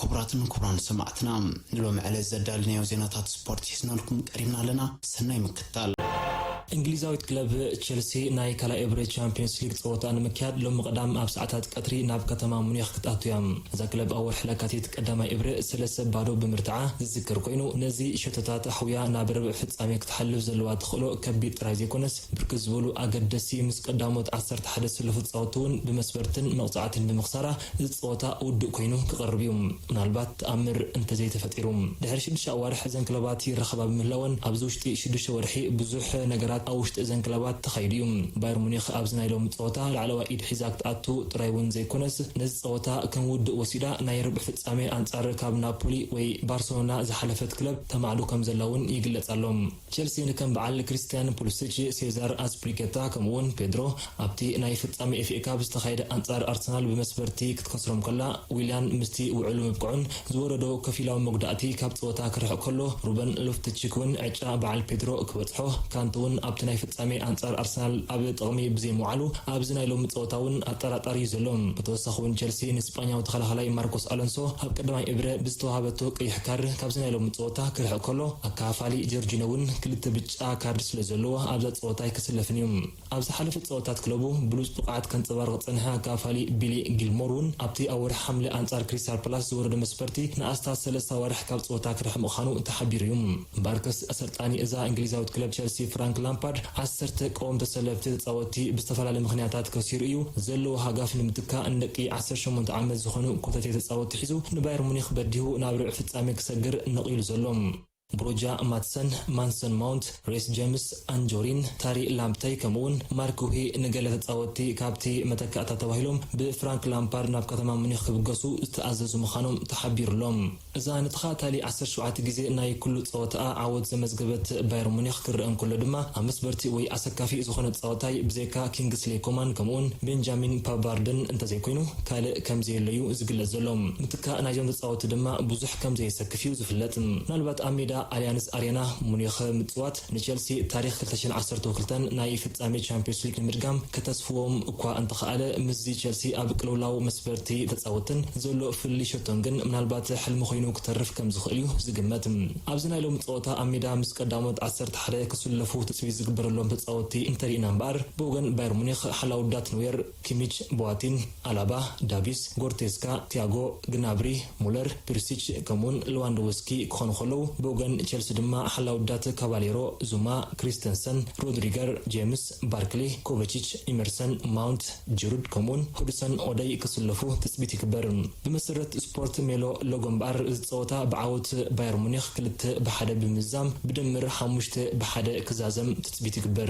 ክቡራትን ክቡራን ሰማዕትና፣ ንሎሚ ዕለት ዘዳልናዮ ዜናታት ስፖርት ሒዝናልኩም ቀሪብና ኣለና። ሰናይ ምክትታል። እንግሊዛዊት ክለብ ቸልሲ ናይ ካልኣይ እብረ ቻምፒዮንስ ሊግ ጸወታ ንምክያድ ሎሚ ቀዳም ኣብ ሰዓታት ቀትሪ ናብ ከተማ ሙኒኽ ክትኣቱ እያ። እዛ ክለብ ኣብ ወርሒ ለካቲት ቀዳማይ እብረ ሰለስተ ባዶ ብምርትዓ ዝዝከር ኮይኑ፣ ነዚ ሸቶታት ኣሕውያ ናብ ርብዕ ፍጻሜ ክትሓልፍ ዘለዋ ተኽእሎ ከቢድ ጥራይ ዘይኮነስ፣ ብርክት ዝበሉ ኣገደስቲ ምስ ቀዳሞት ዓሰርተ ሓደ ዝስለፉ ተጻወትቲ እውን ብመስበርትን መቕጻዕትን ብምኽሳራ፣ እዚ ጸወታ ውዱእ ኮይኑ ክቐርብ እዩ። ምናልባት ተኣምር እንተዘይተፈጢሩ። ድሕሪ ሽዱሽተ ኣዋርሕ እዘን ክለባት ይራኸባ ብምህላወን፣ ኣብዚ ውሽጢ ሽዱሽተ ወርሒ ብዙሕ ነገራት ኣብ ውሽጢ እዘን ክለባት ተኻይዱ እዩ። ባየር ሙኒኽ ኣብዚ ናይ ሎሚ ጸወታ ላዕለዋይ ኢድ ሒዛ ክትኣቱ ጥራይ እውን ዘይኮነስ፣ ነዚ ጸወታ ከም ውዱእ ወሲዳ ናይ ርብዕ ፍጻሜ ኣንጻር ካብ ናፖሊ ወይ ባርሰሎና ዝሓለፈት ክለብ ተማዕዱ ከም ዘላ እውን ይግለጽ ኣሎ። ቸልሲ ንከም በዓል ክሪስትያን ፑሊሲች፣ ሴዛር ኣስፕሊኬታ ከምኡውን ፔድሮ ኣብቲ ናይ ፍጻሜ ኤፍኤ ካፕ ዝተኻየደ ኣንጻር ኣርሰናል ብመስበርቲ ክትከስሮም ከላ፣ ዊልያን ምስቲ ውዕሉ ምብቅዑን ዝወረዶ ከፊላዊ መጉዳእቲ ካብ ጸወታ ክርሕቕ ከሎ፣ ሩበን ሎፍትቺክ እውን ዕጫ በዓል ፔድሮ ክበጽሖ፣ ካንተ እውን ኣብቲ ናይ ፍጻሜ ኣንጻር ኣርሰናል ኣብ ጥቕሚ ብዘይምውዓሉ ኣብዚ ናይ ሎሚ ጸወታ እውን ኣጠራጣሪ እዩ ዘሎ። ብተወሳኺ እውን ቸልሲ ንስጳኛዊ ተኸላኻላይ ማርኮስ ኣሎንሶ ኣብ ቀዳማይ እብረ ብዝተዋሃበቶ ቀይሕ ካርድ ካብዚ ናይ ሎሚ ጸወታ ክርሕቕ ከሎ፣ ኣካፋሊ ጆርጂኖ እውን ክልተ ብጫ ካርድ ስለ ዘለዎ ኣብዛ ጸወታ ኣይክስለፍን እዩ። ኣብ ዝሓለፈ ጸወታት ክለቡ ብሉጽ ብቕዓት ከንጸባርቕ ዝጸንሐ ኣካፋሊ ቢሊ ጊልሞር እውን ኣብቲ ኣብ ወርሒ ሓምለ ኣንጻር ክሪስታል ፓላስ ዝወረዶ መስፈርቲ ንኣስታት ሰለስተ ኣዋርሕ ካብ ጸወታ ክርሕቕ ምዃኑ ተሓቢሩ እዩ። እምበኣርከስ ኣሰልጣኒ እዛ እንግሊዛዊት ክለብ ቸልሲ ፍራንክ ላምፓርድ ዓሰርተ ቀወም ተሰለፍቲ ተጻወትቲ ብዝተፈላለየ ምኽንያታት ከሲሩ እዩ። ዘለዎ ሃጋፍ ንምትካእ ንደቂ ዓሰርተ ሸሞንተ ዓመት ዝኾኑ ኮተቴ ተጻወትቲ ሒዙ ንባየር ሙኒኽ በዲሁ ናብ ርብዒ ፍጻሜ ክሰግር ነቒሉ ዘሎ። ብሮጃ ማትሰን፣ ማንሰን ማውንት፣ ሬስ ጀምስ፣ ኣንጆሪን፣ ታሪ ላምፕተይ ከምኡውን ማርክ ሂ ንገለ ተጻወትቲ ካብቲ መተካእታ ተባሂሎም ብፍራንክ ላምፓርድ ናብ ከተማ ሙኒኽ ክብገሱ ዝተኣዘዙ ምዃኖም ተሓቢሩሎም። እዛ ንተኸታታሊ ዓሰርተ ሸውዓተ ግዜ ናይ ኩሉ ጸወታኣ ዓወት ዘመዝገበት ባየር ሙኒኽ ክረአ እንከሎ ድማ፣ ኣብ መስበርቲ ወይ ኣሰካፊ ዝኾነ ጸወታይ ብዘይካ ኪንግስሌ ኮማን ከምኡውን ቤንጃሚን ፓቫርድን እንተዘይኮይኑ፣ ካልእ ከም ዘየለዩ ዝግለጽ ዘሎ። ምትካእ ናይዞም ተጻወትቲ ድማ ብዙሕ ከም ዘየሰክፍ እዩ ዝፍለጥ። ምናልባት ኣብ ሜዳ ኣልያንስ ኣሬና ሙኒኽ ምጽዋት ንቸልሲ ታሪኽ ክልተ ሽሕን ዓሰርተ ክልተን ናይ ፍጻሜ ቻምፒዮንስ ሊግ ንምድጋም ከተስፍዎም እኳ እንተኸኣለ፣ ምስዚ ቸልሲ ኣብ ቅልውላው መስበርቲ ተጻወትን ዘሎ ፍልልይ ሸቶን ግን ምናልባት ሕልሚ ኮይኑ ክተርፍ ከም ዝኽእል እዩ ዝግመት። ኣብዚ ናይ ሎሚ ጸወታ ኣብ ሜዳ ምስ ቀዳሞት ዓሰርተ ሓደ ክስለፉ ትጽቢት ዝግበረሎም ተጻወትቲ እንተሪእና እምበኣር፣ ብወገን ባየር ሙኒኽ ሓላውዳት ኖየር፣ ኪሚች፣ ቦዋቲን፣ ኣላባ፣ ዳቪስ፣ ጎርቴስካ፣ ቲያጎ፣ ግናብሪ፣ ሙለር፣ ፕሪሲች ከምኡውን ሌዋንዶውስኪ ክኾኑ ከለዉ፣ ብወገን ቸልሲ ድማ ሓላውዳት ካባሌሮ፣ ዙማ፣ ክሪስተንሰን፣ ሮድሪገር፣ ጄምስ፣ ባርክሊ፣ ኮቨቺች፣ ኢመርሰን፣ ማውንት፣ ጅሩድ ከምኡውን ሁድሰን ኦደይ ክስለፉ ትጽቢት ይግበር። ብመሰረት ስፖርት ሜሎ ሎጎ እምበኣር፣ እዚ ጸወታ ብዓወት ባየር ሙኒኽ ክልተ ብሓደ ብምዝዛም ብድምር ሓሙሽተ ብሓደ ክዛዘም ትጽቢት ይግበር።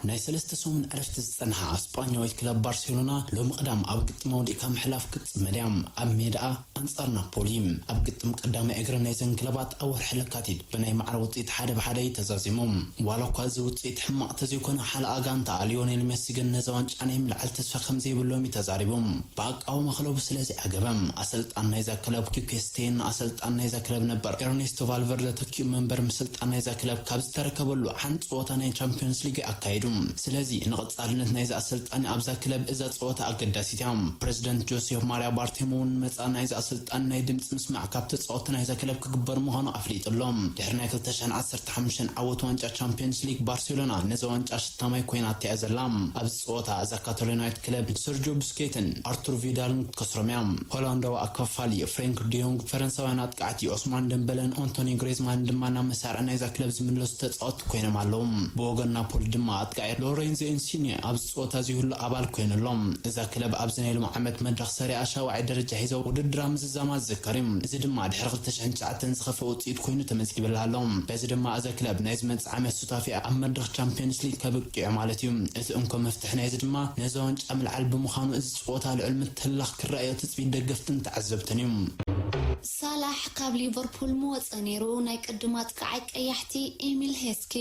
ናይ ሰለስተ ሰሙን ዕረፍቲ ዝጸንሓ ስጳኛዊት ክለብ ባርሴሎና ሎሚ ቅዳም ኣብ ግጥማ ወዲእካ ምሕላፍ ክትጽመድ እያ። ኣብ ሜዳኣ ኣንጻር ናፖሊ። ኣብ ግጥም ቀዳማይ እግሪ ናይዘን ክለባት ኣብ ወርሒ ለካቲት ብናይ ማዕረ ውጽኢት ሓደ ብሓደ እዩ ተዛዚሞም። ዋላ እኳ እዚ ውጽኢት ሕማቕ ተዘይኮነ፣ ሓለኣ ጋንታ ሊዮኔል ሜሲ ግን ነዚ ዋንጫ ናይ ምልዓል ተስፋ ከም ዘይብሎም እዩ ተዛሪቦም። ብኣቃውማ ክለቡ ስለዚ ዓገበ። ኣሰልጣን ናይዛ ክለብ ኪኩ ሴቲየን ኣሰልጣን ናይዛ ክለብ ነበር ኤርኔስቶ ቫልቨርደ ተኪኡ መንበር ምስልጣን ናይዛ ክለብ ካብ ዝተረከበሉ ሓንቲ ጸወታ ናይ ቻምፒዮንስ ሊግ ኣካይዱ። ስለዚ ንቐጻልነት ናይዚ ኣሰልጣኒ ኣብዛ ክለብ እዛ ጸወታ ኣገዳሲት እያ። ፕረዚደንት ጆሴፍ ማርያ ባርቴሞ እውን ንመጻኢ ናይዚ ኣሰልጣኒ ናይ ድምጺ ምስማዕ ካብ ተጻወትቲ ናይዛ ክለብ ክግበር ምዃኑ ኣፍሊጡ ኣሎ። ድሕሪ ናይ ክልተ ሽሕን ዓሰርተ ሓሙሽተን ዓወት ዋንጫ ቻምፒዮንስ ሊግ ባርሴሎና ነዚ ዋንጫ ሽታማይ ኮይናቶ እያ ዘላ። ኣብዚ ጸወታ እዛ ካታሎናዊት ክለብ ንሰርጆ ቡስኬትን ኣርቱር ቪዳልን ክትከስሮም እያ። ሆላንዳዊ ኣካፋሊ ፍሬንክ ዲዮንግ፣ ፈረንሳውያን ኣጥቃዕቲ ኦስማን ደምበለን ኦንቶኒ ግሬዝማንን ድማ ናብ መሳርዕ ናይዛ ክለብ ዝምለሱ ተጻወትቲ ኮይኖም ኣለዉ። ብወገን ናፖሊ ድማ ኣጥቃዒ ሎሬንዞ ኢንሲኒ ኣብዚ ጸወታ እዚ ህሉ ኣባል ኮይኑ ኣሎ። እዛ ክለብ ኣብዚ ናይ ሎሚ ዓመት መድረኽ ሰሪኣ ሻውዓይ ደረጃ ሒዛ ውድድራ ምዝዛማ ዝዝከር እዩ። እዚ ድማ ድሕሪ ክልተ ሽሕን ትሽዓተን ዝኸፍአ ውጽኢት ኮይኑ ተመዝጊብላ ኣሎ። በዚ ድማ እዛ ክለብ ናይ ዝመጽእ ዓመት ሱታፌኣ ኣብ መድረኽ ቻምፒዮንስ ሊግ ከብቅዕ ማለት እዩ። እቲ እንኮ መፍትሒ ናይዚ ድማ ነዚ ዋንጫ ምልዓል ብምዃኑ፣ እዚ ጸወታ ልዑል ምትህልላኽ ክረኣዮ ትጽቢት ደገፍትን ተዓዘብትን እዩ። ሳላሕ ካብ ሊቨርፑል ምወፀ ነይሩ። ናይ ቅድም ኣጥቃዓይ ቀያሕቲ ኤሚል ሄስኪ።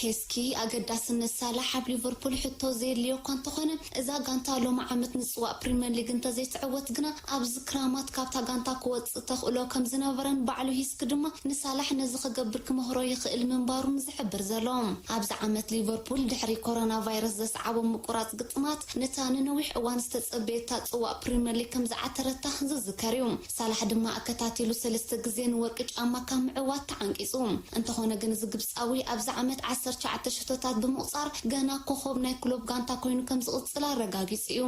ሄስኪ ኣገዳስነት ሳላሕ ኣብ ሊቨርፑል ሕቶ ዘየድልዮ እኳ እንተኾነ፣ እዛ ጋንታ ሎሚ ዓመት ንፅዋእ ፕሪምየር ሊግ እንተዘይትዕወት ግና፣ ኣብዚ ክራማት ካብታ ጋንታ ክወፅእ ተኽእሎ ከም ዝነበረን ባዕሉ ሄስኪ ድማ ንሳላሕ ነዚ ክገብር ክመህሮ ይኽእል ምንባሩን ዝሕብር ዘሎ። ኣብዚ ዓመት ሊቨርፑል ድሕሪ ኮሮና ቫይረስ ዘስዓቦ ምቁራፅ ግጥማት፣ ነታ ንነዊሕ እዋን ዝተፀበየታ ፅዋእ ፕሪምየር ሊግ ከም ዝዓተረታ ዝዝከር እዩ። ሳላሕ ድማ ኣከታቲሉ ሰለስተ ግዜ ንወርቂ ጫማ ካብ ምዕዋት ተዓንቂጹ። እንተኾነ ግን፣ እዚ ግብጻዊ ኣብዚ ዓመት ዓሰርተ ትሽዓተ ሽቶታት ብምቑጻር፣ ገና ኮኾብ ናይ ክሎፕ ጋንታ ኮይኑ ከም ዝቕጽል ኣረጋጊጹ እዩ።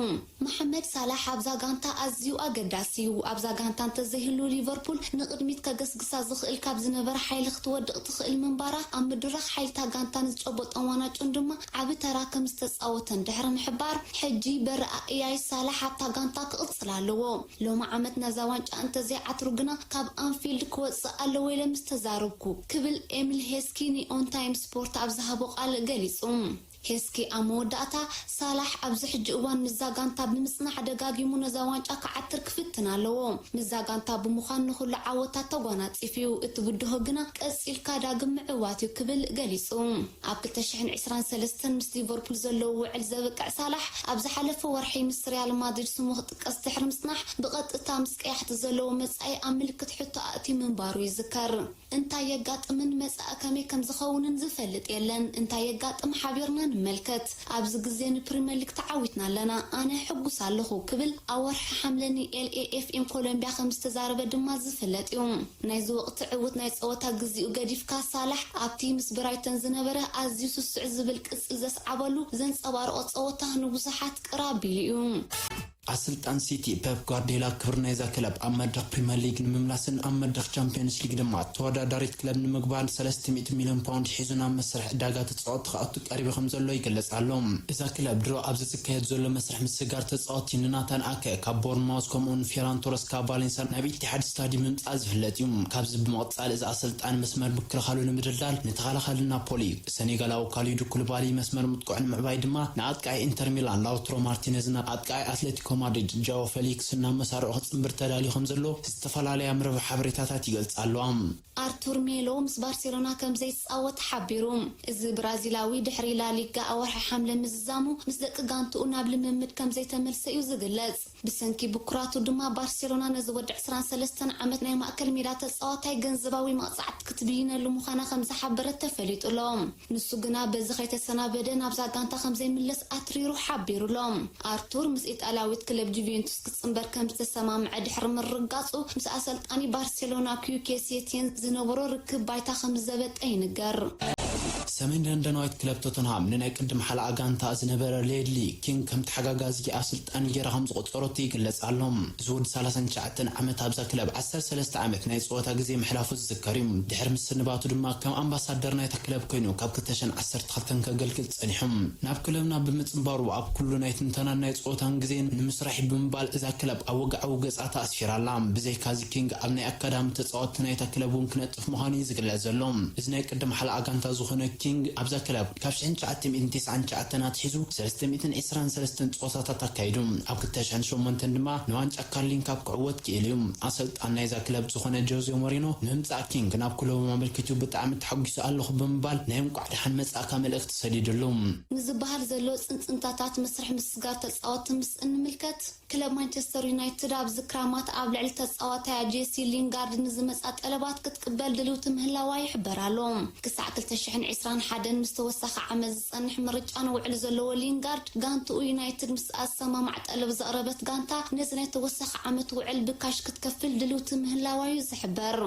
መሓመድ ሳላሕ ኣብዛ ጋንታ ኣዝዩ ኣገዳሲ እዩ። ኣብዛ ጋንታ እንተዘይህሉ፣ ሊቨርፑል ንቕድሚት ከገስግሳ ዝኽእል ካብ ዝነበረ ሓይሊ ክትወድቕ ትኽእል ምንባራ፣ ኣብ ምድራኽ ሓይልታ ጋንታን ዝጨበጦን ዋናጩን ድማ ዓቢ ተራ ከም ዝተጻወተን ድሕሪ ምሕባር፣ ሕጂ በረኣእያይ ሳላሕ ኣብታ ጋንታ ክቕጽል ኣለዎ። ሎሚ ዓመት ነዛ ዋንጫ እንተዘይዓትሩ ግና፣ ካብ ኣንፊልድ ክወጽእ ኣለዎ ኢለ ምስ ተዛረብኩ፣ ክብል ኤሚል ሄስኪ ንኦን ታይም ስፖርት ኣብ ዝሃቦ ቃል ገሊጹ። ሄስኪ ኣብ መወዳእታ፣ ሳላሕ ኣብዚ ሕጂ እዋን ምስዛ ጋንታ ብምጽናሕ፣ ደጋጊሙ ነዛ ዋንጫ ክዓትር ክፍትን ኣለዎ። ምስዛ ጋንታ ብምዃን ንኹሉ ዓወታት ተጓናጺፉ እዩ። እቲ ብድሆ ግና ቀጺልካ ዳግም ምዕዋት እዩ፣ ክብል ገሊጹ። ኣብ ክልተ ሽሕን ዕስራን ሰለስተን ምስ ሊቨርፑል ዘለዎ ውዕል ዘብቅዕ ሳላሕ፣ ኣብ ዝሓለፈ ወርሒ ምስ ሪያል ማድሪድ ስሙ ክጥቀስ ድሕሪ ምጽናሕ፣ ብቐጥታ ምስ ቀያሕቲ ዘለዎ መጻኢ ኣብ ምልክት ሕቶ ኣእትዩ ምንባሩ ይዝከር። እንታይ የጋጥምን መጻኢ ከመይ ከም ዝኸውንን ዝፈልጥ የለን። እንታይ የጋጥም ሓቢርና ንመልከት። ኣብዚ ግዜ ንፕሪምየር ሊግ ተዓዊትና ኣለና። ኣነ ሕጉስ ኣለኹ፣ ክብል ኣብ ወርሒ ሓምለ ን ኤል ኤ ኤፍ ኤም ኮሎምቢያ ከም ዝተዛረበ ድማ ዝፍለጥ እዩ። ናይዚ ወቕቲ ዕዉት ናይ ጸወታ ግዜኡ ገዲፍካ፣ ሳላሕ ኣብቲ ምስ ብራይተን ዝነበረ ኣዝዩ ስሱዕ ዝብል ቅጽል ዘስዓበሉ ዘንጸባርቖ ጸወታ ንብዙሓት ቅር ኣቢሉ እዩ። ኣሰልጣን ሲቲ ፔፕ ጓርዲዮላ ክብሪ ናይዛ ክለብ ኣብ መድረኽ ፕሪምየር ሊግ ንምምላስን ኣብ መድረኽ ቻምፒዮንስ ሊግ ድማ ተወዳዳሪት ክለብ ንምግባር ሰለስተ ሚእቲ ሚልዮን ፓውንድ ሒዙ ናብ መስርሕ ዕዳጋ ተጻወትቲ ክኣቱ ቀሪቡ ከም ዘሎ ይግለጽ ኣሎ። እዛ ክለብ ድሮ ኣብዚ ዝካየድ ዘሎ መስርሕ ምስጋር ተጻወትቲ ንናታን ኣከ ካብ ቦርንማውዝ ከምኡውን ፌራን ቶረስ ካብ ቫሌንሳ ናብ ኢቲሓድ ስታዲየም ምምጻእ ዝፍለጥ እዩ። ካብዚ ብምቕጻል እዚ ኣሰልጣኒ መስመር ምክልኻሉ ንምድልዳል ንተኸላኻሊ ናፖሊ ሰኔጋላዊ ካሊዱ ኩልባሊ መስመር ምጥቃዕ ንምዕባይ ድማ ንኣጥቃዒ ኢንተር ሚላን ላውትሮ ማርቲነዝ ናብ ኣጥቃዒ ኣትሌቲኮ ማድሪድ ጃኦ ፌሊክስ ናብ መሳርዑ ክጽንብር ተዳልዩ ከም ዘሎ ዝተፈላለያ መርበብ ሓበሬታታት ይገልጻ ኣለዋ። ኣርቱር ሜሎ ምስ ባርሴሎና ከም ዘይጻወት ሓቢሩ። እዚ ብራዚላዊ ድሕሪ ላሊጋ ኣብ ወርሒ ሓምለ ምዝዛሙ ምስ ደቂ ጋንትኡ ናብ ልምምድ ከም ዘይተመልሰ እዩ ዝግለጽ። ብሰንኪ ብኩራቱ ድማ ባርሴሎና ነዚ ወዲ ዕስራን ሰለስተን ዓመት ናይ ማእከል ሜዳ ተጻዋታይ ገንዘባዊ መቕጻዕቲ ክትብይነሉ ምዃና ከም ዝሓበረት ተፈሊጡ ኣሎ። ንሱ ግና በዚ ከይተሰናበደ ናብዛ ጋንታ ከም ዘይምለስ ኣትሪሩ ሓቢሩ ኣሎ። ኣርቱር ምስ ኢጣልያዊት ክለብ ጁቬንቱስ ክጽንበር ከም ዝተሰማምዐ ድሕሪ ምርጋጹ፣ ምስ ኣሰልጣኒ ባርሴሎና ኪዩኬ ሴቲየን ዝነበሮ ርክብ ባይታ ከም ዝዘበጠ ይንገር። ሰሜን ለንደናዊት ክለብ ቶተንሃም ንናይ ቅድም ሓለኣ ጋንታ ዝነበረ ሌድሊ ኪንግ ከም ተሓጋጋዚ ኣሰልጣኒ ገይራ ከም ዝቖጸረቶ ይግለጽ ኣሎ። እዚ ወዲ ሰላሳን ትሽዓተን ዓመት ኣብዛ ክለብ ዓሰርተ ሰለስተ ዓመት ናይ ጸወታ ግዜ ምሕላፉ ዝዝከር እዩ። ድሕሪ ምስንባቱ ድማ ከም ኣምባሳደር ናይታ ክለብ ኮይኑ ካብ ክልተ ሽሕን ዓሰርተ ክልተን ከገልግል ጸኒሑ። ናብ ክለብና ብምጽንባሩ ኣብ ኩሉ ናይ ትንተናን ናይ ጸወታን ግዜ ንምስራሕ እዩ ብምባል እዛ ክለብ ኣብ ወግዓዊ ገጻታ ኣስፊራ ኣላ። ብዘይካዚ ኪንግ ኣብ ናይ ኣካዳሚ ተጻወትቲ ናይታ ክለብ እውን ክነጥፍ ምዃኑ እዩ ዝግለጽ ዘሎ። እዚ ናይ ቅድም ሓለኣ ጋንታ ዝኾነ ኪንግ ኣብዛ ክለብ ካብ ሽሕን ትሽዓተ ሚእትን ተስዓን ትሽዓተን ኣትሒዙ ሰለስተ ሚእትን ዕስራን ሰለስተን ጸወታታት ኣካይዱ። ኣብ ክልተ ሽሕን ሸሞንተን ድማ ንዋንጫ ካርሊን ካፕ ክዕወት ክኢሉ እዩ። ኣሰልጣን ናይዛ ክለብ ዝኾነ ጆዜ ሞሪኖ ንምምጻእ ኪንግ ናብ ክለቦም ኣመልኪቱ ብጣዕሚ ተሓጒሰ ኣለኹ ብምባል ናይ እንቋዕ ደሓን መጻእካ መልእኽቲ ሰዲዱሉ። ንዝበሃል ዘሎ ጽንጽንታታት መስርሕ ምስጋር ተጻወትቲ ምስ እንምልከት፣ ክለብ ማንቸስተር ዩናይትድ ኣብዚ ክራማት ኣብ ልዕሊ ተጻዋታያ ጄሲ ሊንጋርድ ንዝመጻ ጠለባት ክትቅበል ድልውቲ ምህላዋ ይሕበር ኣሎ። ክሳዕ ክልተ ሽሕን ዕስራን ሓደን ምስ ተወሳኺ ዓመት ዝጸንሕ ምርጫ ንውዕል ዘለዎ ሊንጋርድ፣ ጋንትኡ ዩናይትድ ምስ ኣሰማማዕ ጠለብ ዘቕረበት ጋንታ፣ ነዚ ናይ ተወሳኺ ዓመት ውዕል ብካሽ ክትከፍል ድልውቲ ምህላዋ እዩ ዝሕበር።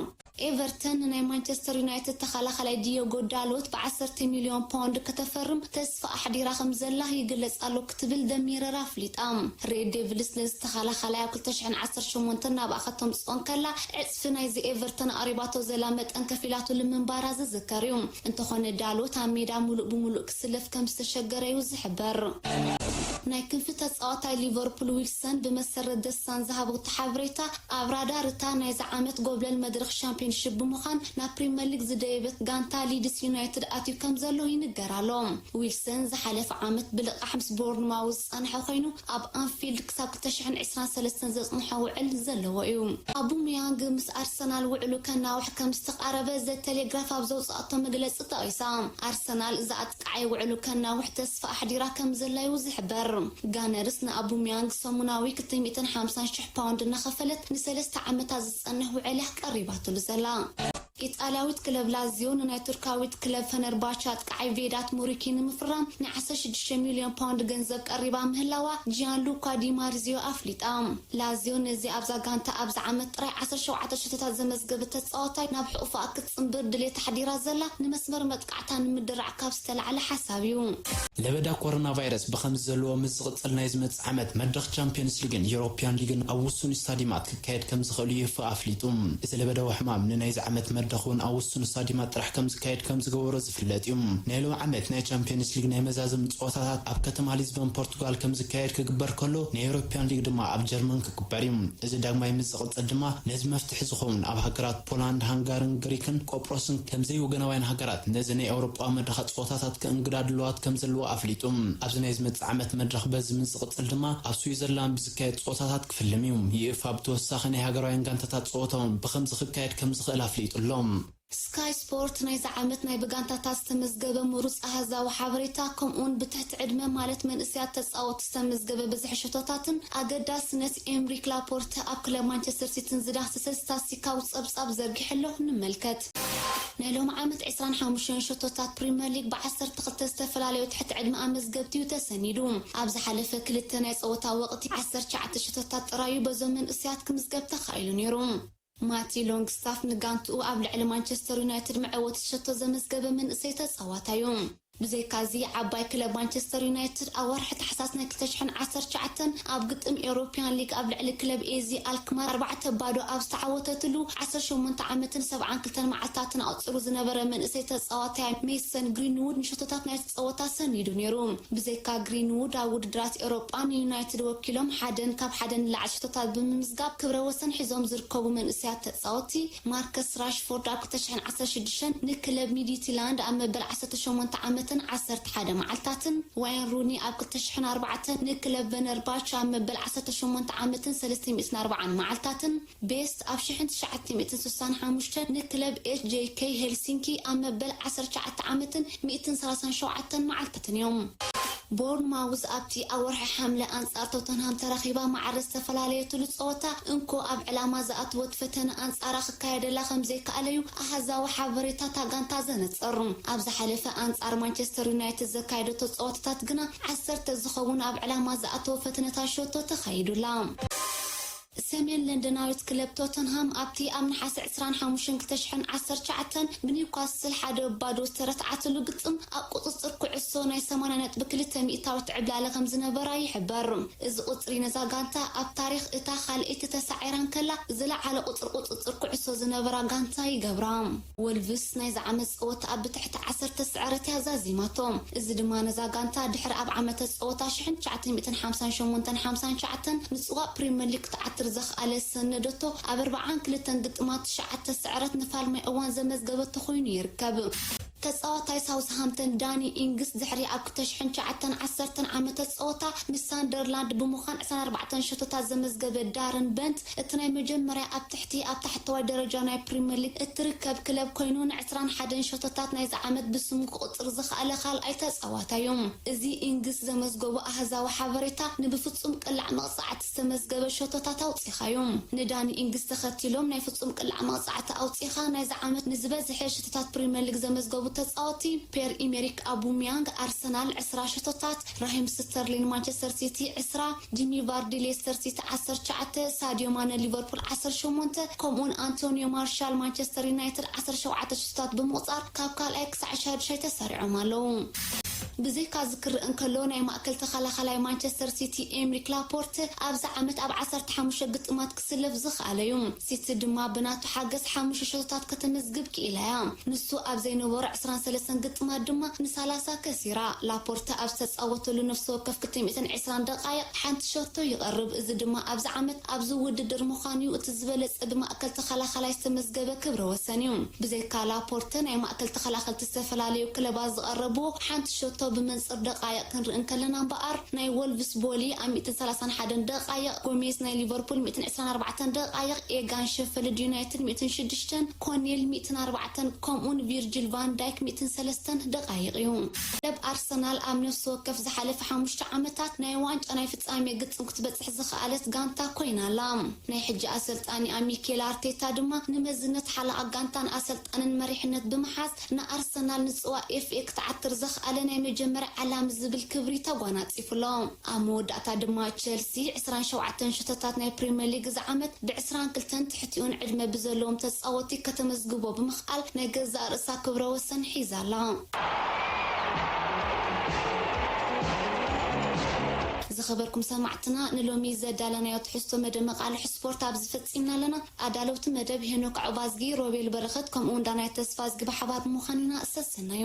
ኤቨርተን ንናይ ማንቸስተር ዩናይትድ ተኸላኻላይ ዲዮጎ ዳሎት ብዓሰርተ ሚልዮን ፓውንድ ከተፈርም ተስፋ ኣሕዲራ ከም ዘላ ይግለጽ ኣሎ ክትብል ደሚረር ኣፍሊጣ። ሬድ ዴቪልስ ነዚ ተኸላኻላይ ኣብ ክልተ ሽሕን ዓሰርተ ሸሞንተን ናብኣ ከተምጽኦ እንከላ፣ ዕጽፊ ናይዚ ኤቨርተን ኣቕሪባቶ ዘላ መጠን ከፊላትሉ ምንባራ ዝዝከር እዩ። እንተኾነ፣ ዳሎት ኣብ ሜዳ ሙሉእ ብሙሉእ ክስለፍ ከም ዝተሸገረ እዩ ዝሕበር። ናይ ክንፊ ተጻዋታይ ሊቨርፑል ዊልሰን ብመሰረት ደሳን ዝሃቦ እቲ ሓበሬታ፣ ኣብ ራዳር እታ ናይዚ ዓመት ጎብለል መድረኽ ሻምፒዮንሺፕ ብምዃን ናብ ፕሪምየር ሊግ ዝደየበት ጋንታ ሊድስ ዩናይትድ ኣትዩ ከም ዘሎ ይንገር ኣሎ። ዊልሰን ዝሓለፈ ዓመት ብልቓሕ ምስ ቦርንማውዝ ዝጸንሐ ኮይኑ፣ ኣብ ኣንፊልድ ክሳብ ክልተ ሽሕን ዕስራን ሰለስተን ዘጽንሖ ውዕል ዘለዎ እዩ። ኣቡመያንግ ምስ ኣርሰናል ውዕሉ ከናውሕ ከም ዝተቓረበ ዘ ቴሌግራፍ ኣብ ዘውጽኣቶ መግለጺ ጠቒሳ። ኣርሰናል እዚ ኣጥቃዓይ ውዕሉ ከናውሕ ተስፋ ኣሕዲራ ከም ዘላ እዩ ዝሕበር። ጋነርስ ንኣቡመያንግ ሰሙናዊ ክልተ ሚእትን ሓምሳን ሽሕ ፓውንድ እናኸፈለት ንሰለስተ ዓመታት ዝጸንሕ ውዕል እያ ቀሪባትሉ ዘላ። ኢጣልያዊት ክለብ ላዚዮ ንናይ ቱርካዊት ክለብ ፈነርባቸ ኣጥቃዓይ ቬዳት ሙሪኪ ንምፍራም ን ዓሰርተ ሽዱሽተ ሚልዮን ፓውንድ ገንዘብ ቀሪባ ምህላዋ ጂያንሉካ ዲ ማርዚዮ ኣፍሊጣ። ላዚዮ ነዚ ኣብዛ ጋንታ ኣብዚ ዓመት ጥራይ ዓሰርተ ሸውዓተ ሸቶታት ዘመዝገበ ተጻዋታይ ናብ ሕቑፋ ክትጽንብር ድሌት ኣሕዲራ ዘላ፣ ንመስመር መጥቃዕታ ንምድራዕ ካብ ዝተላዕለ ሓሳብ እዩ። ለበዳ ኮሮና ቫይረስ ብኸምዚ ዘለዎ ምስ ዝቕጽል፣ ናይ ዝመጽእ ዓመት መድረኽ ቻምፒዮንስ ሊግን ዩሮፕያን ሊግን ኣብ ውሱን ስታዲማት ክካየድ ከም ዝኽእል ዩኤፋ ኣፍሊጡ። እዚ ለበዳዊ ሕማም ንናይዚ ዓመት መድረኽ እውን ኣብ ውሱን ስታዲማት ጥራሕ ከም ዝካየድ ከም ዝገበሮ ዝፍለጥ እዩ። ናይ ሎም ዓመት ናይ ቻምፒዮንስ ሊግ ናይ መዛዘሚ ጸወታታት ኣብ ከተማ ሊዝበን ፖርቱጋል ከም ዝካየድ ክግበር ከሎ፣ ናይ ዩሮፕያን ሊግ ድማ ኣብ ጀርመን ክግበር እዩ። እዚ ዳግማይ ምስ ዝቕጽል ድማ ነዚ መፍትሒ ዝኸውን ኣብ ሃገራት ፖላንድ፣ ሃንጋርን ግሪክን ቆጵሮስን ከም ዘይወገናውያን ሃገራት ነዚ ናይ ኤውሮጳዊ መድረኻ ጸወታታት ክእንግዳ ድልዋት ከም ዘለዎ ኣፍሊጡ። ኣብዚ ናይ ዝመጽእ ዓመት መድረኽ በዚ ምስ ዝቕጽል ድማ ኣብ ስዊዘርላንድ ብዝካየድ ጸወታታት ክፍልም እዩ። ዩኤፋ ብተወሳኺ ናይ ሃገራውያን ጋንታታት ጸወታ እውን ብኸምዚ ክካየድ ከም ዝኽእል ኣፍሊጡ ኣሎ። ስካይ ስፖርት ናይዚ ዓመት ናይ ብጋንታታት ዝተመዝገበ ምሩጽ ኣሃዛዊ ሓበሬታ፣ ከምኡውን ብትሕቲ ዕድመ ማለት መንእሰያት ተጻወትቲ ዝተመዝገበ ብዝሒ ሸቶታትን ኣገዳስነት ኤምሪክ ላፖርተ ኣብ ክለብ ማንቸስተር ሲቲን ዝዳህሰሰ ስታስቲካዊ ጸብጻብ ዘርጊሑ ኣሎ። ንመልከት። ናይ ሎም ዓመት ዕስራን ሓሙሽተን ሸቶታት ፕሪምየር ሊግ ብ ዓሰርተ ክልተ ዝተፈላለዩ ትሕቲ ዕድመ ኣመዝገብቲ እዩ ተሰኒዱ። ኣብ ዝሓለፈ ክልተ ናይ ጸወታ ወቕቲ ዓሰርተ ትሽዓተ ሸቶታት ጥራዩ በዞም መንእሰያት ክምዝገብ ተኻኢሉ ነይሩ። ማቲ ሎንግስታፍ ንጋንትኡ ኣብ ልዕሊ ማንቸስተር ዩናይትድ መዐወቲ ሸቶ ዘመዝገበ መንእሰይ ተጻዋታይ እዩ። ብዘይካዚ፣ ዓባይ ክለብ ማንቸስተር ዩናይትድ ኣብ ወርሒ ታሕሳስ ናይ ክልተ ሽሕን ዓሰርተ ትሽዓተን ኣብ ግጥም ኤውሮፕያን ሊግ ኣብ ልዕሊ ክለብ ኤዚ ኣልክማር ኣርባዕተ ባዶ ኣብ ዝተዓወተትሉ ዓሰርተ ሸሞንተ ዓመትን ሰብዓን ክልተን መዓልታትን ኣቑጺሩ ዝነበረ መንእሰይ ተጻዋታይ ሜሰን ግሪንዉድ ንሸቶታት ናይቲ ጸወታ ሰኒዱ ነይሩ። ብዘይካ ግሪንዉድ፣ ኣብ ውድድራት ኤውሮጳ ንዩናይትድ ወኪሎም ሓደን ካብ ሓደን ንላዕሊ ሸቶታት ብምምዝጋብ ክብረ ወሰን ሒዞም ዝርከቡ መንእሰያት ተጻወትቲ፣ ማርከስ ራሽፎርድ ኣብ ክልተ ሽሕን ዓሰርተ ሽዱሽተን ንክለብ ሚድትይላንድ ኣብ መበል ዓሰርተ ሸሞንተ ዓመትን ዓሰርተ ሓደ መዓልታትን፣ ዋይን ሩኒ ኣብ ክልተ ሽሕን ኣርባዕተን ንክለብ ቨነርባቸ ኣብ መበል ዓሰርተ ሸሞንተ ዓመትን ሰለስተ ሚእትን ኣርባዓን መዓልታትን፣ ቤስት ኣብ ሽሕን ትሽዓተ ሚእትን ስሳን ሓሙሽተን ንክለብ ኤች ጄ ኬ ሄልሲንኪ ኣብ መበል ዓሰርተ ትሽዓተ ዓመትን ሚእትን ሰላሳን ሸውዓተን መዓልታትን እዮም። ቦርንማውዝ ኣብቲ ኣብ ወርሒ ሓምለ ኣንጻር ቶተንሃም ተረኺባ ማዕረ ዝተፈላለየትሉ ጸወታ እንኮ ኣብ ዕላማ ዝኣተወት ፈተነ ኣንጻራ ክካየደላ ከም ዘይከኣለ'ዩ ኣሃዛዊ ሓበሬታ እታ ጋንታ ዘነጽር። ኣብ ዝሓለፈ ኣንጻር ማንቸስተር ዩናይትድ ዘካየደቶ ጸወታታት ግና ዓሰርተ ዝኸውን ኣብ ዕላማ ዝኣተወ ፈተነታት ሸቶ ተኻይዱላ። ሰሜን ለንደናዊት ክለብ ቶተንሃም ኣብቲ ኣብ ነሓሰ ዕስራን ሓሙሽተን ክልተ ሽሕን ዓሰርተ ትሽዓተን ብኒውካስል ሓደ ባዶ ዝተረትዓትሉ ግጥም ኣብ ቁጽጽር ኩዕሶ ናይ ሰማንያ ነጥቢ ክልተ ሚእታዊት ዕብላለ ከም ዝነበራ ይሕበር። እዚ ቁጽሪ ነዛ ጋንታ ኣብ ታሪኽ እታ ካልኣይቲ ተሳዒራ እንከላ ዝለዓለ ቁጽሪ ቁጽጽር ኩዕሶ ዝነበራ ጋንታ ይገብራ። ወልቭስ ናይዚ ዓመት ጸወታ ኣብ ብትሕቲ ዓሰርተ ስዕረት እያ ዛዚማቶ። እዚ ድማ ነዛ ጋንታ ድሕሪ ኣብ ዓመተ ጸወታ ሽሕን ትሽዓተ ሚእትን ሓምሳን ሸሞንተን ሓምሳን ትሽዓተን ንጽዋእ ፕሪምየር ሊግ ክትዓትር ዘኽኣለ ዝሰነደቶ ኣብ ኣርብዓን ክልተን ግጥማት ትሽዓተ ስዕረት ንፋልማይ እዋን ዘመዝገበቶ ኮይኑ ይርከብ። ተጻዋታይ ሳውስሃምተን ዳኒ ኢንግስ ድሕሪ ኣብ ክልተ ሽሕን ትሽዓተን ዓሰርተን ዓመተ ጸወታ ምስ ሳንደርላንድ ብምዃን ዕስራን ኣርባዕተን ሸቶታት ዘመዝገበ ዳረን በንት እቲ ናይ መጀመርያ ኣብ ትሕቲ ኣብ ታሕተዋይ ደረጃ ናይ ፕሪምየር ሊግ እትርከብ ክለብ ኮይኑ ንዕስራን ሓደን ሸቶታት ናይዚ ዓመት ብስሙ ክቑጽር ዝኸኣለ ካልኣይ ተጻዋታይ እዩ። እዚ ኢንግስ ዘመዝገቦ ኣሃዛዊ ሓበሬታ ንብፍጹም ቅላዕ መቕጻዕቲ ዝተመዝገበ ሸቶታት ኣውጺኻ'ዩ። ንዳኒ ኢንግስ ተኸቲሎም ናይ ፍጹም ቅላዕ መቕጻዕቲ ኣውጺኻ ናይዚ ዓመት ንዝበዝሐ ሸቶታት ፕሪምየር ሊግ ዘመዝገቡ ተጻወቲ ፔር ኢሜሪክ ኣቡሚያንግ ኣርሰናል ዕስራ ሸቶታት፣ ራሂም ስተርሊን ማንቸስተር ሲቲ ዕስራ፣ ጂሚ ቫርዲ ሌስተር ሲቲ ዓሰርተ ትሽዓተ፣ ሳዲዮ ማነ ሊቨርፑል ዓሰርተ ሸሞንተ፣ ከምኡውን ኣንቶኒዮ ማርሻል ማንቸስተር ዩናይትድ ዓሰርተ ሸውዓተ ሸቶታት ብምቑጻር ካብ ካልኣይ ክሳዕ ሻዱሻይ ተሰሪዖም ኣለዉ። ብዘይካ እዚ ክርእ እንከሎ፣ ናይ ማእከል ተኸላኻላይ ማንቸስተር ሲቲ ኤምሪክ ላፖርት ኣብዚ ዓመት ኣብ ዓሰርተ ሓሙሽተ ግጥማት ክስለፍ ዝኸኣለ እዩ። ሲቲ ድማ ብናቱ ሓገዝ ሓሙሽተ ሸቶታት ከተመዝግብ ክኢላ እያ። ንሱ ኣብ ዘይነበሮ ዕስራን ሰለስተን ግጥማት ድማ ንሳላሳ ከሲራ። ላፖርተ ኣብ ዝተጻወተሉ ነፍሲ ወከፍ ክልተ ሚእትን ዕስራን ደቓይቕ ሓንቲ ሸቶ ይቐርብ። እዚ ድማ ኣብዚ ዓመት ኣብዚ ውድድር ምዃኑ እዩ እቲ ዝበለጸ ብማእከል ተኸላኻላይ ዝተመዝገበ ክብረ ወሰን እዩ። ብዘይካ ላፖርተ፣ ናይ ማእከል ተኸላኸልቲ ዝተፈላለዩ ክለባት ዝቐረቡ ሓንቲ ሸቶ ብመንጽር ደቓይቕ ክንርኢ እንከለና እምበኣር፣ ናይ ወልቭስ ቦሊ ኣብ ሚእትን ሰላሳን ሓደን ደቓይቕ፣ ጎሜዝ ናይ ሊቨርፑል ሚእትን ዕስራን ኣርባዕተን ደቓይቕ፣ ኤጋን ሸፈልድ ዩናይትድ ሚእትን ሽዱሽተን፣ ኮኔል ሚእትን ኣርባዕተን፣ ከምኡን ቪርጂል ቫን ዳይክ ሚእትን ሰለስተን ደቓይቕ እዩ። ክለብ ኣርሰናል ኣብ ነፍሲ ወከፍ ዝሓለፈ ሓሙሽተ ዓመታት ናይ ዋንጫ ናይ ፍጻሜ ግጥም ክትበጽሕ ዝኸኣለት ጋንታ ኮይና ኣላ። ናይ ሕጂ ኣሰልጣኒኣ ሚኬል ኣርቴታ ድማ ንመዝነት ሓለቓ ጋንታን ኣሰልጣንን መሪሕነት ብምሓዝ ንኣርሰናል ንጽዋ ኤፍኤ ክትዓትር ዘኽኣለ ናይ መጀመርያ ዓላሚ ዝብል ክብሪ ተጓናጺፉ ኣሎ። ኣብ መወዳእታ ድማ ቸልሲ ዕስራን ሸውዓተን ሽቶታት ናይ ፕሪምየር ሊግ እዚ ዓመት ብዕስራን ክልተን ትሕቲኡን ዕድመ ብዘለዎም ተጻወቲ ከተመዝግቦ ብምኽኣል ናይ ገዛእ ርእሳ ክብረ ወሰን ሒዛ ኣላ። ዝኸበርኩም ሰማዕትና፣ ንሎሚ ዘዳለናዮ ትሕዝቶ መደብ መቃልሕ ስፖርት ኣብዚ ፈጺምና ኣለና። ኣዳለውቲ መደብ ሄኖክ ዕባዝጊ፣ ሮቤል በረኸት፣ ከምኡ እውን ዳናይት ተስፋዝጊ ብሓባር ብምዃን ኢና ሰሰናዩ።